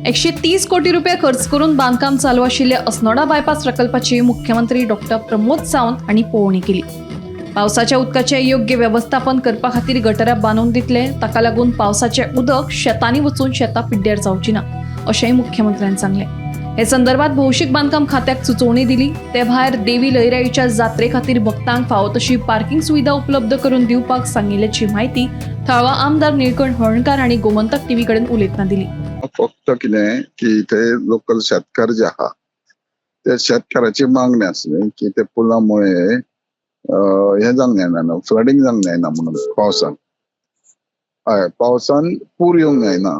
130 कोटी रुपया खर्च करून बांदकाम चालू आशिल्ल्या अस्नोडा बायपास प्रकल्पाची मुख्यमंत्री डॉक्टर प्रमोद सावंत हांणी पळोवणी केली. पावसाच्या उदकाचें योग्य वेवस्थापन करपा खातीर गटरां बांदून दितले. ताका लागून पावसाचें उदक शेतांनी वचून शेतां पिड्ड्यार जावची ना, अशेंय मुख्यमंत्र्यान सांगलें. हे संदर्भात भौशीक बांदकाम खात्याक सुचोवणी दिली. ते भायर देवी लयराईच्या जात्रे खातीर भक्तांक फावो तशी पार्किंग सुविधा उपलब्ध करून दिवपाक सांगिल्ल्याची माहिती थळावा आमदार निळकंठ हळर्णकार हांणी गोमंतक टीव्ही कडेन उलयतना दिली. फक्त कितें की थंय लोकल शेतकार जे आहा, त्या शेतकाराची मागणी आसली की ते पुलामुळे हें जावंक जायना न्हू, फ्लडींग जावंक जायना म्हणून पावसान. हय, पावसान पूर येवंक जायना,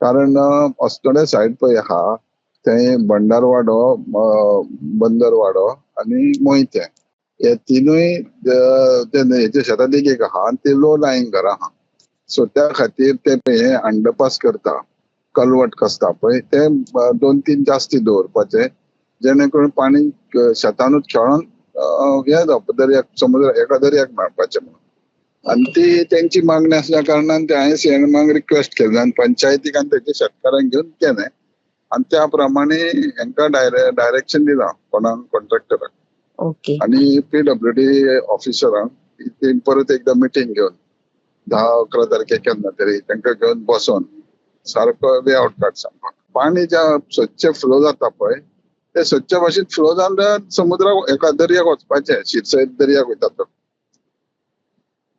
कारण अस्नोड्या सायड पळय आहा थंय भंडारवाडो, बंदरवाडो आनी मोहिते हे तिनूय ते न्हंयेच्या शेता देगेक आहा आनी ते लो लायींग घरां आहा. सो त्या खातीर ते हे अंडरपास करता, कलवट कसता पळय, ते दोन तीन जास्ती दवरपाचे, जेणे करून पाणी शेतानूच खेळोन हें जावपा, दर्याक, समुद्र एका दर्याक मेळपाचें म्हणून. आनी ती तेंची मागणी आसल्या कारणान ते हांवें सीएमाक रिक्वेस्ट केली आनी पंचायतीक आनी तेच्या शेतकारांक घेवन केलें आनी त्या प्रमाणे हेंकां डायरेक्शन दिलां कोणाक, कॉन्ट्रॅक्टराक आनी पीडब्ल्यूडी ऑफिसरांक. ती परत एकदा मिटींग घेवन 10-11 तारखेक केन्ना तरी तांकां घेवन बसोन सारको वे आवट काड सांगपाक. पाणी ज्या स्वच्छ फ्लो जाता पळय, ते स्वच्छ भाशेन फ्लो जावन समुद्राक, एका दर्याक वचपाचें. शिरसय दर्याक वयता तो.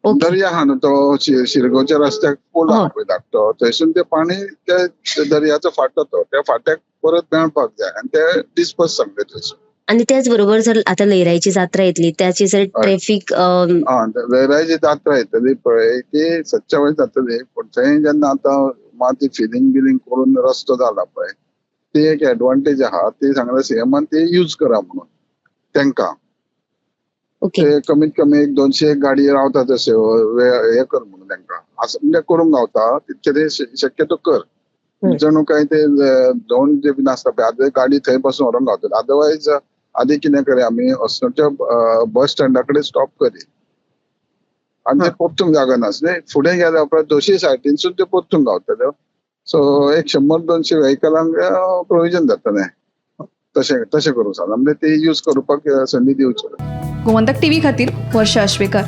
दर्या आहा न्हू तो शिरगांवच्या रस्त्याक पूल आहा पळय धाकटो, थंयसून ते पाणी ते दर्याचो फाटो, तो त्या फाट्याक परत मेळपाक जाय आनी ते डिस्पर्स सांगले थंयसून. आणि त्याच बरोबर जर आता लयराईची जात्रा येतली, त्याची जर ट्रॅफिक हा, लयराईची जात्रा येतली पळय, ती सदच्या वयर जातली, पूण थंय जेन्ना आतां माती फिलिंग बिलिंग करून रस्तो जाला पळय, ती एक एडवांटेज आहा. ती सांगला सीएमान, ती यूज करा म्हणून तेंका. ते कमीत कमी एक 200 गाडी रावता तशे हे कर म्हणून तेंका. असं म्हणजे करूंक गावता तितके ते शक्यतो कर. जणू काय ते दोन जे बी नासता पळय, आतां गाडी थंय बसून व्हरोंक गावता. अदरवायज आदी कितें करी आमी, अस्नोडच्या बस स्टँडा कडेन स्टॉप करी आनी ते परतूंक जागा नासले. फुडें गेल्या उपरांत दोशीं सायडीनसून ते परतूंक गावतल्यो. सो एक 100-200 व्हेकलांक प्रोविजन जातलें. तशें तशें करूंक सांगलां, म्हणजे ते यूज करपाक संदी दिवची. गोमंतक टीव्ही खातीर वर्षा आश्वेकर.